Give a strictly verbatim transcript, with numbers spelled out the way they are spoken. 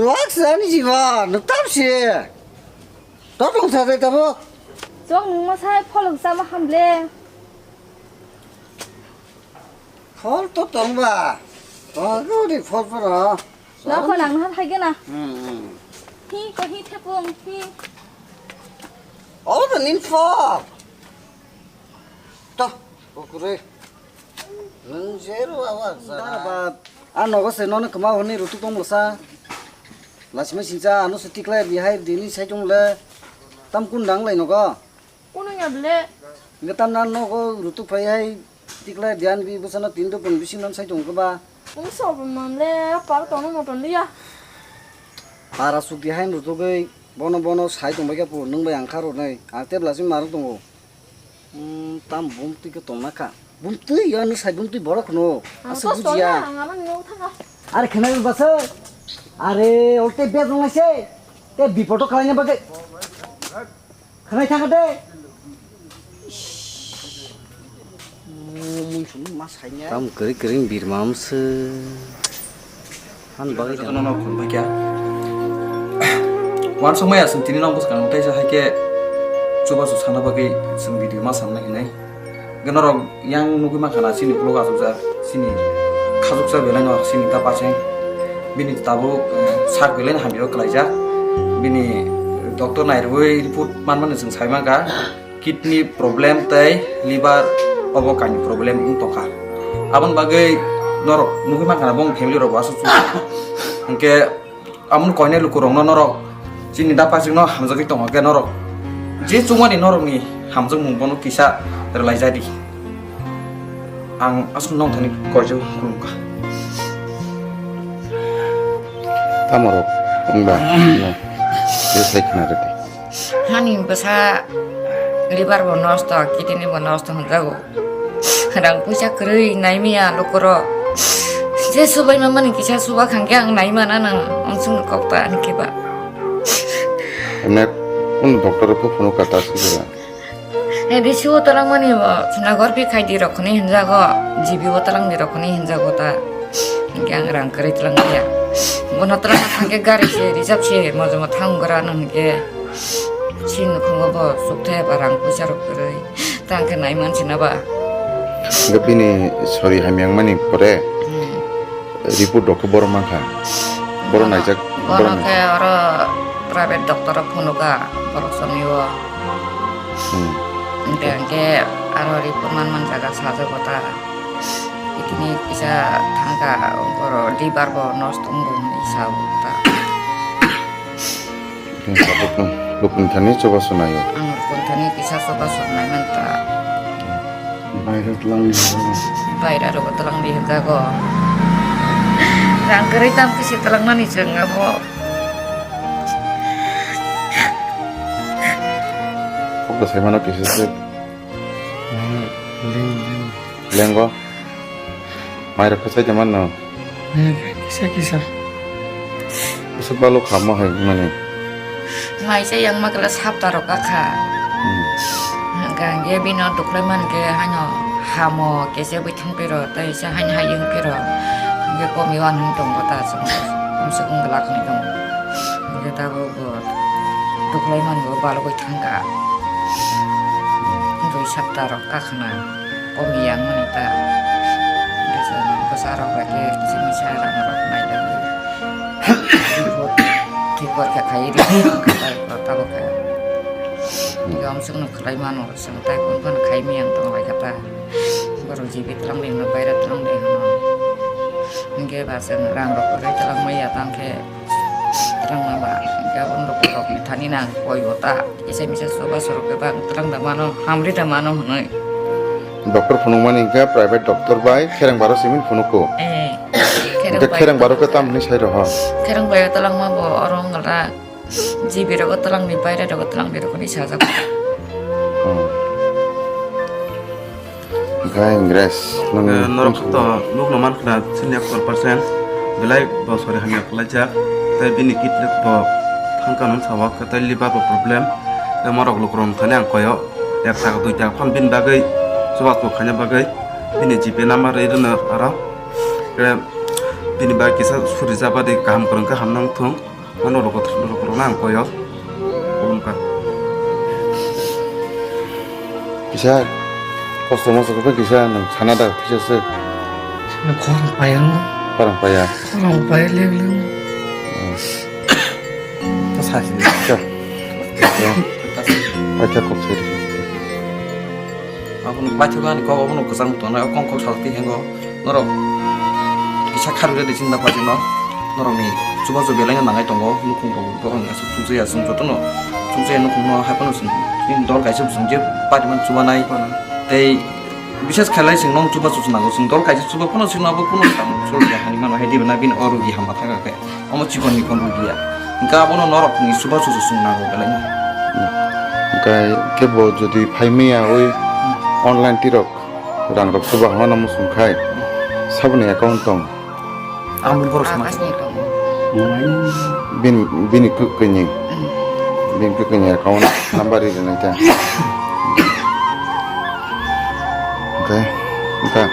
Tok se ani jiba, nuk tam se. Tok tong sa dai tabo. Chok nung ma sai pholong sama hamle. Phol to tong ba. To go di phol poro. Na ko nang na hai gana. Hmm, hmm. Hi ko hi thepung hi. Oh, the nin phol. To, ko kure. Nung zero awak sa. Dana ba. A nogo se nono kwma hwnwi rutuk tongmwsa. Lasima sincha ano se tiklai di hai di ni sai tong le. Tam kun dang lai nogo. Kuno ya ble. Nge tam nan nogo rutuk phai hai tiklai di an bi bwsano tin do pun bising nan sai tong ba. Ung so man le par tono moton liya. Para suk di hai rutuk gai bono bono sai tong bai ka pu nung bai ang kha ro nai. Ang tep lasima maruk tongo. Hmm, tam bumtwi khe tongna kha. Bumtwi, ya, nw sai bumtwi borok no. Ang asa to bujiya. Sona, ang ano nw thanga. Are khenai basa. Are, olte bed rong se. Te bipoto khalai na bagwi. Khenai thanga de. Mui sum ma sai nya. Tam kri kri birmam se. Han bagwi jotono no khum bai kya. Wansuk maya sung tini nong bwskang tei sa hai khe chubachu sana bagwi sung video ma samna hinai. Gana rok yang nugwi mankha na chini vlog asukjak, chini khajuksa belai no chini ta pacheng. Bini tabuk, eh, sak belai no hamya kwlaijak. Bini doctor nairwi report manmani sung sai mankha. Kidney problem tei liver obo kainwi problem wng tongkha. Aboni bagwi norok nugwi mankha na bong family rok bo aswk chwng. Hwnkhe amoni koinai lukurokno norok chini da pachikno hamjagwi tongo khe norok je chukmani norokni hamjakmung bono kisa rwlaijadi. Ang aswk nongthani koijago khulumkha. Tamorok wngba no. Bwsai khna rwdi. Hani bwsa liver bo nosto, kidney bo nosto hwnjago. Rang puisa kwrwi naimaya lukurok. Je subai mamani kisa subak hangke ang naimana nang ongsong kok ta ani keba. Emne kun doctor phu phunu kata sibura. He risi o talangmani bo Sunagor phi khai di rok khni hinjago, G B o talang di rok khni hinjago ta. Hingke ang rang kwrwi tlang ya. Bono tlang thangke gari se reserve se mojomo thang gra no hingke. Sin khungo bo sukthai ba rang puisa rok kwrwi. Tang khe nai man sina ba. Hingke bini sori hamyang mani pore. Hmm. Report rok khe borok mankha. Borok naijak, bono borok khe naijak. Oro private doctor o phunuka borok somio. Hmm. Hingke hingke aro report man man jaga sajago ta. Ikini kisa thangka oro liver bo nosto wngbo hinwi sao ta. Lukun thani choba sunayo. Ang lukun thani kisa choba sunai man ta. Baira tlang. Baira rogo tlang di jago. Rang kwrwi tam kisi tlang mani chwng abo. Kok da sai mano kisa se. Leng, leng. Lengo. Mai rok khachai de mano. Kisa kisa. Usuk balu khamo hai mani. Mai se yang makla sapta rok kha. Hmm. Hingke bino duklai man ke hano hamo kese bui thang pero tei se hain hai yung pero. Hingke komi wan hing tongo ta song. Umsuk ung glak hing tongo. Hingke ta bo bo duklai man bo balugui thang ka. Dui sapta rok kakhna. Komi yang mani ta. Bwsa rok bai khe kisa misa rang rok nai da. Report khe khai ri. Tabuk khe. Gam sung no khlai mano, sung tai kun kun khai mi yang tong lai kata. Borok jibi tlang di no baira tlang di no. Hingke ba sung rang rok ri tlang mai ya tang khe. Tlang ma ba. Gabon rok rok ni thani nang koi ota. Kisa misa soba sorok ke bang tlang da mano, hamri da mano hwnwi. Doctor phunukmani hwnkhe private doctor bai khereng baro simi phunuko. Eh, hwnkhe khereng bai khereng baro khe tamo hwnwi sai rw ho? Khereng bai tlang ma bo oro wngla G B rogo tlang ni baire rogo tlang ni rogo ni sajak. Hmm. Hwnkhe Ingres, nang Eh, norok to nukno mankha chini ekshor percent belai bo sori hamya khlaijak, tei bini kidney bo thangka nung sawa, tei liver bo problem, tei morok lukurok thani ang koyo ek taka dui taka phano bini bagwi chubachu khaina bagwi bini G P number rwi rwno aro, tei bini bagwi kisa suri jabadi kaham kwrwng khe hamna wngthung. Ano rokot rokot rokna ang koyo. Ulum ka. Kisa kosto mosto ko kisa nang sana da kisa se. Khorang payang. Khorang paya. Khorang paya lem lem. Ta sa si. Ka. Acha kok se. Abono paithak ani kok abono kwchang tongna kong kok salti hengo. Norok kisa kharwi rwdi chini da phaidi no. Norokni chubachu belai no nangai tongo nukhung rok borokni aswk chukjaya chwng jotono chukjaya nukhung no haiphano chwng chini dol kaisa chwng je party man chubanai tei bises khailai chwng nong chubachu nango chwng dol kaisa chuba phano chwng abo phano samung choliya hani mano hai dibe na bini o rugi hama thangkha khe omo chikon mikon rugiya hwnkhe abono norokni chubachu chwng nango belai no. Hwnkhe khe bo jodi phai maya oi online tirok rang rok chuba hama no muchung khai saboni account tong. Ang bini borok sama. Akasni tong. Bini, bini kwkwi ni. Mm. Bini kwkwi ni account number ri rwnai ta. Okay. Okay.